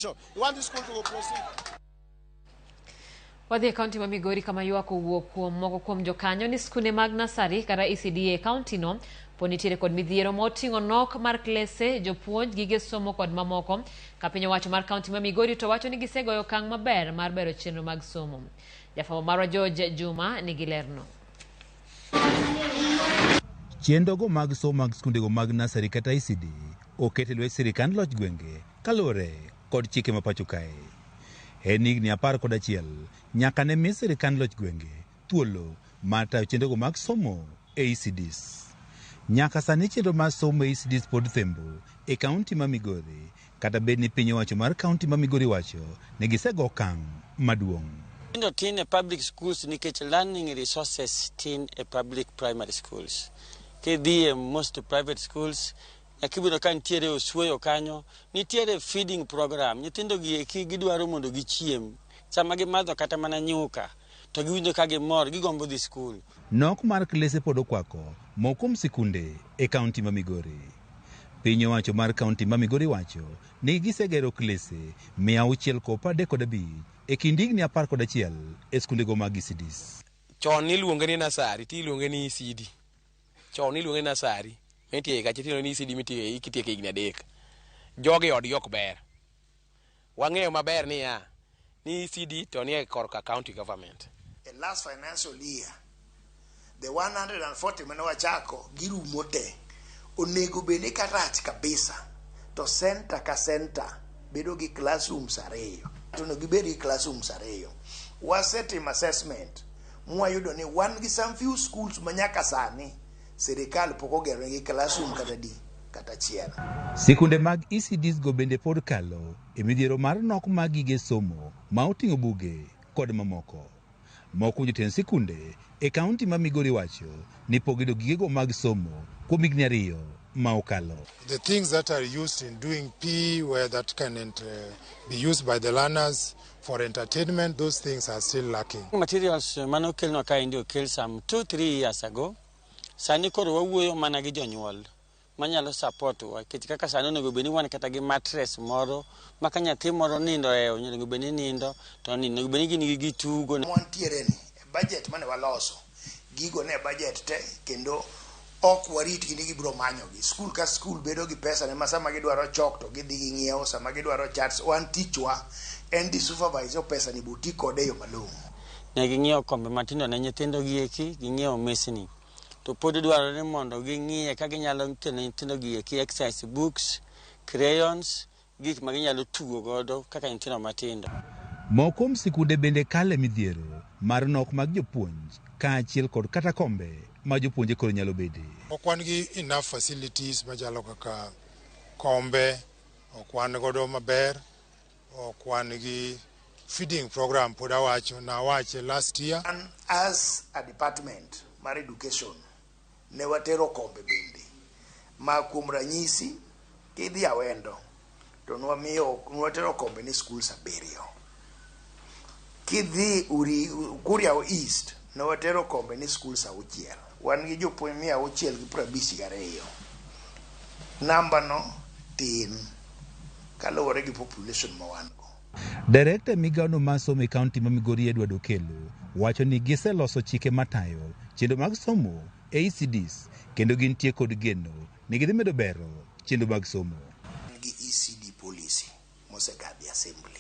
We want this school to proceed. Wadhi e kaunti ma Migori kama ywak owuok kuom moko kuom jokanyo ni skunde mag nasari kata ECD e kaunti no pod nitiere kod midhiero moting'o nok mar klese, jopuonj, gige somo kod mamoko. Ka piny owacho mar kaunti ma Migori to wacho ni gisegoyo okang' maber mar bero chenro mag somo. Jafwambo marwa George Juma nigi lerno. Chenrogo mag somo mag skundego mag nasari kata ECD oket e lwet sirikand loch gwenge kaluwore kod chike ma pacho kae. En higni 11 nyaka ne mi sirikand loch gwenge thuolo mar tayo chenrogo mag somo e ECDs. Nyaka sani chenro mar somo e ECDs pod thembo e kaunti ma Migori kata bed ni piny owacho mar kaunti ma Migori wacho ni gisego okang' maduong'. Nyithindo tin e public schools nikech learning resources tin e public primary schools. Kidhi e most private schools, nyaka ibiro ka nitiere osuoyo kanyo, nitiere feeding program. Nyithindo gi eki gidwaro mondo gichiem. Sama gimadho kata mana nyuka, to giwinjo ka gimor, gigombo dhi skul. Nok mar klese pod okwako moko kuom sikunde e kaunti ma Migori. Piny owacho mar kaunti ma Migori wacho ni gisegero klese 635 e kind higni 11 e skundego mag ECDs. Chon niluonge ni nasari, ti iluonge ni ECD. Chon niluonge ni nasari, mitieke kacha tiluonge ni ECD mitieke kitieko higni 3. Jogi odgi ok ber. Wang'eyo maber niya, ni ECD to nie korka county government. E last financial year, the 140 mane wachako girumo te. Onego bed ni karach kabisa to center ka center bedo gi classrooms 2. To onego gibed gi classrooms 2. Wasetimo assessment mwayudo ni wan gi some few schools ma nyaka sani sirikal pok ogero negi classroom kata di kata achiel. Sikunde mag ECDs go bende pod kalo e midhiero mar nok mag gige somo ma oting'o buge kod mamoko. Moko kuom jotend sikunde e kaunti ma Migori wacho ni pok giyudo gigego mag somo kuom higni 2 ma okalo. The things that are used in doing PE where that can be used by the learners for entertainment, those things are still lacking. Materials mane okelnwa kaendi okel some 2-3 years ago. Sani koro wawuoyo mana gi jonyuol manyalo support wa nikech kaka sani onego bed ni wan kata gi mattress moro ma ka nyathi moro nindo e onego bed ni nindo to nindo onego bed ni gin gi gitugo. Wantiere ni e budget mane waloso gigo ne budget te kendo ok warit gi ni gibiro manyogi. Skul ka skul bedo gi pesa ne ma sama gidwaro chok to gidhi ging'iewo, sama gidwaro charts wan tichwa en dhi supervise pesa ni bo ti kode e yo malong'o. Ne ging'iewo kombe matindo ne nyithindo gi eki, ging'iewo mesni. To pod dwarore mondo ging'iye ka ginyalo kelo ne nyithindo gi eki exercise books, crayons, gik ma ginyalo tugo godo kaka nyithindo matindo. Moko kuom sikunde bende kale midhiero mar nok mag jopuonj kaachiel kod kata kombe ma jopuonje koro nyalo bede. Ok wan gi enough facilities machalo kaka kombe, ok wan godo maber, ok wan gi feeding program pod awacho nawache last year. And as a department mar education ne watero kombe bende ma kuom ranyisi kidhi Awendo to nwatero kombe ni schools 7. Kidhi Kuria East ne watero kombe ni schools 6. Wan gi jopuonj 652. Namba no tin kaluwore gi population ma wan go. Director migawono mar somo e kaunti ma Migori Edward Okello wacho ni giseloso chike matayo chenro mag somo e ECDs kendo gintie kod geno ni gidhi medo bero chenro mag somo. Gi ECD policy mosekadhi assembly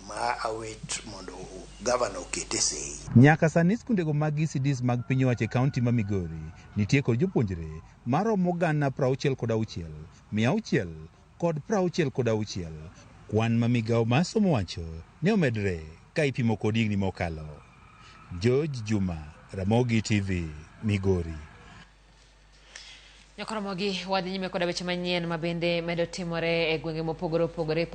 ma await mondo governor okete sei. Nyaka sani skundego mag ECDs mag piny owacho e kaunti ma Migori nitie kod jopuonjre maromo 66,666. Kwan ma migawo mar somo wacho ne omedre ka ipimo kod higni mokalo. George Juma, Ramogi TV, Migori. Nyakoromogi wadhi nyime koda weche manyien ma bende medo timore e gwenge mopogore opogore.